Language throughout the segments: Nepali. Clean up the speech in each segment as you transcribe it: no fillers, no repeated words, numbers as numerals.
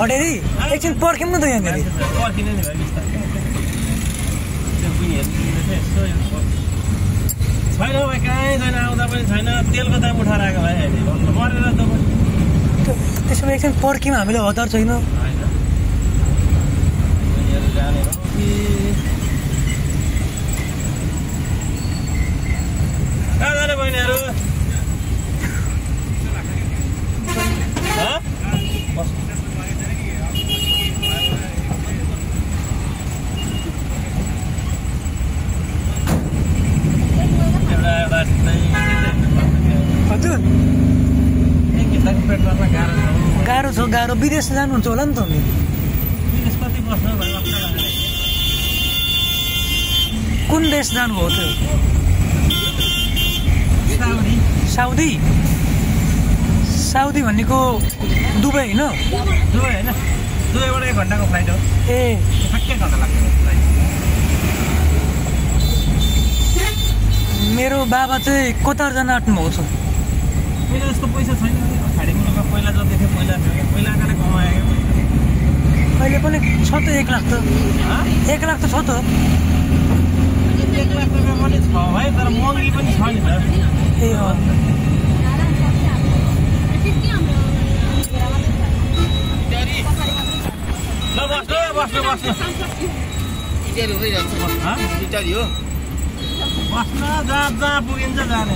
खडेरी एकछिन पर्ख्यौँ न त यहाँनिर पर्खिने नि भाइ बिस्तारै त्यो बुझिहेर्नु छैन भाइ कहीँ छैन आउँदा पनि छैन तेलको दाम उठाएर आएको भाइ अहिले मरेर त त्यसो भए एकछिन पर्ख्यौँ हामीले हतार छैन जाने हो कि कहाँ जाने बहिनीहरू हजुर गाह्रो छ गाह्रो विदेश जानुहुन्छ होला नि त विदेश कति बस्नु भाइ कुन देश जानुभयो त्यो साउदी साउदी भनेको दुबई होइन दुबई होइन दुबईबाट 1 घन्टाको फ्लाइट हो ए ठ्याक्कै घन्टा लाग्छ फ्लाइट मेरो बाबा चाहिँ कतार जान आँट्नुभएको छ पहिला जस्तो पैसा छैन खाडी मुलुकमा पहिला जति थियो पहिला आएर कमाएको अहिले पनि छ त 1 लाख त 1 लाख त छ त 1 लाख रुपियाँ पनि छ भाइ तर महँगी पनि छ नि त ए हो ल बस्नु इटाली भइरहन्छ इटाली हो बस्न जहाँ पुगिन्छ जाने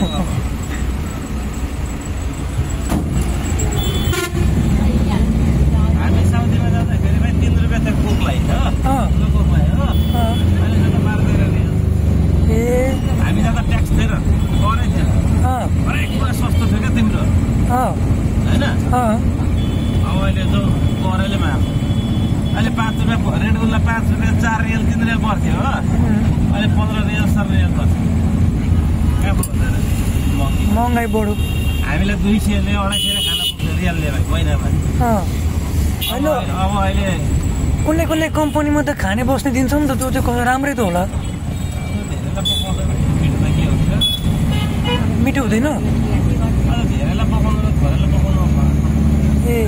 हामी साउदीमा जाँदाखेरि भाइ 3 रुपियाँ त कोक लगाइन्छ कोक लगायो अहिले त मार्दैन ए हामी जाँदा ट्याक्स थिएन करै थिएन हरेक कुरा सस्तो थियो क्या तिम्रो होइन अब अहिले जो करैले मार्छ अहिले 5 रुपियाँ रेड बुललाई 5 रुपियाँ 4 रियल 3 रियल पर्थ्यो हो अहिले 15 रियल 7 रियल पर्छ महँगाई बढ्यो हामीलाई 200ले 250 खाना पुग्छ रियलले भाइ महिनामा अब अहिले कुनै कम्पनीमा त खाने बस्ने दिन्छ नि त त्यो चाहिँ राम्रै त होला मिठो हुँदैन धेरैलाई पकाउनु र थोरैलाई पकाउनु ए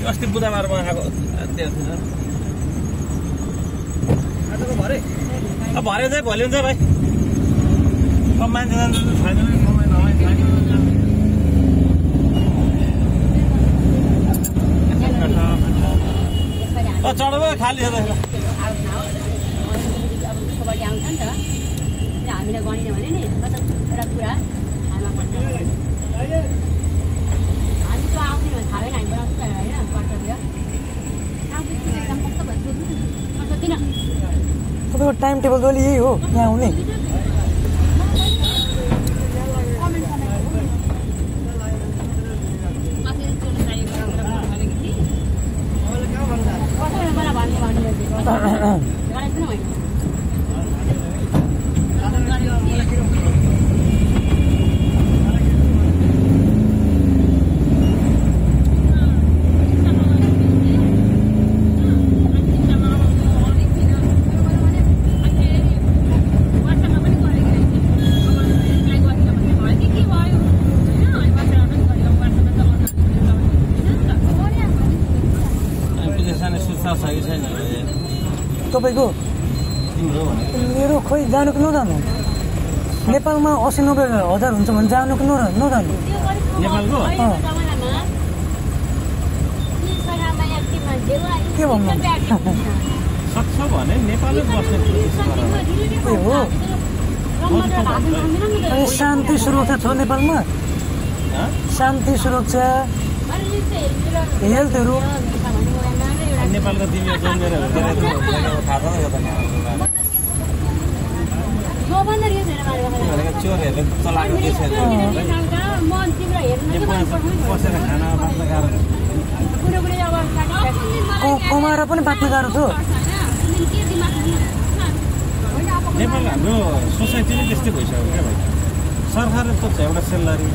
अस्ति बुधबारमा आएको आजको भरे भरे चाहिँ भोलि हुन्छ भाइ अब मान्छे जान्छ छैन चढ्यो खाली छ हामीले गनिन भने नि एउटा कुरा हामी त आउँदैन थाहा भएन हामी बनाउँछ होइन क्वार्टरतिर तपाईँको टाइम टेबल जहिले यही हो यहाँ आउने तपाईँको मेरो खोइ जानु कि नजानु नेपालमा 80-90 हजार हुन्छ भने जानु कि नजानु नेपालको के भन्नु सक्छ भने नेपालमै बस्ने के हो अनि शान्ति सुरक्षा छ नेपालमा शान्ति सुरक्षा हेल्थहरू नेपालको तिमीले जन्मेर चोरहरूले चलाएको देश बसेर खाना बाँच्न गाह्रो कमाएर पनि बाँच्न गाह्रो छ नेपाल हाम्रो सोसाइटी नै त्यस्तै भइसक्यो क्या भाइ सरकारले त एउटा सेलरी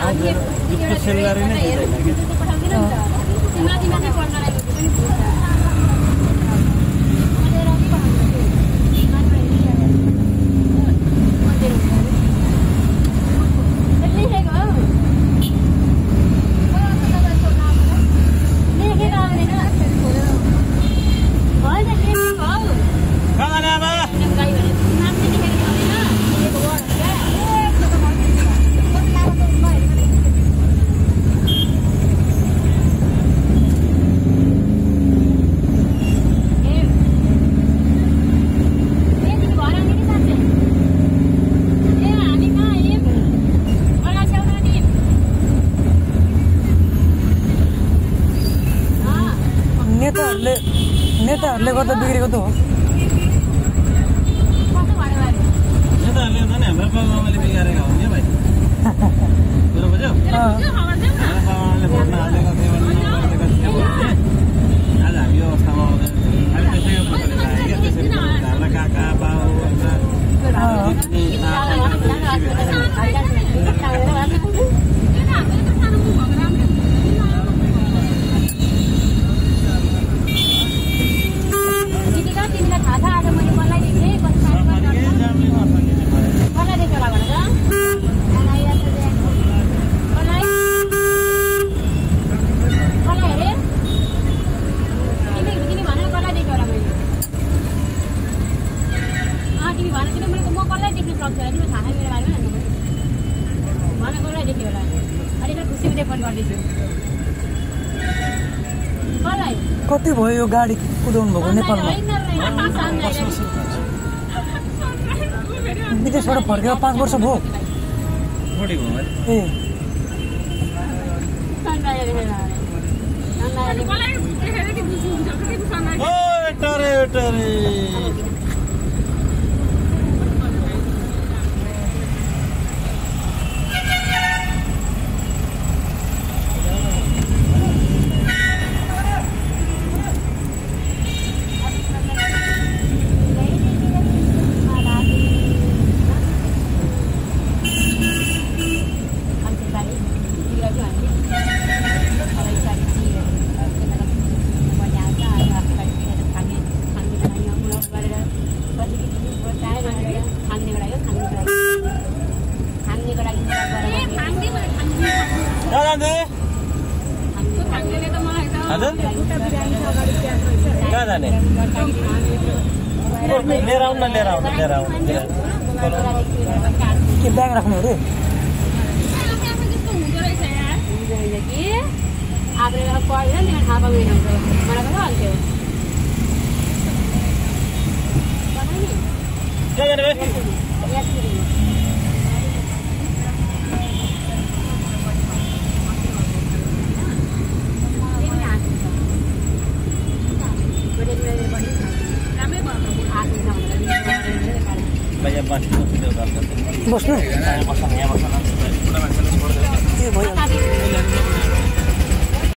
आउँदैन सेलरी नै दिँदैन कि नेताहरूले गर्दा बिग्रेको त हो। नेताहरूले त नि हाम्रो बाबाआमाले बिगारेका हो नि भाइ। कुरो बुझ्यौ? बाबाआमाले भोट नहालेको थियो भने नगरेको थियो भने आज हामी यो अवस्थामा आउँदैन। हामी त्यसै यो प्रकारले लाग्यो क्या, त्यसरी हाम्रो काका बाउ कति भयो यो गाडी कुदाउनु भएको नेपालमा? विदेशबाट फर्केर 5 वर्ष भयो। ए कहाँ जाने? लिएर आउनु न, लिएर आउनु। के ब्याग राख्नु अरे? बस्नु?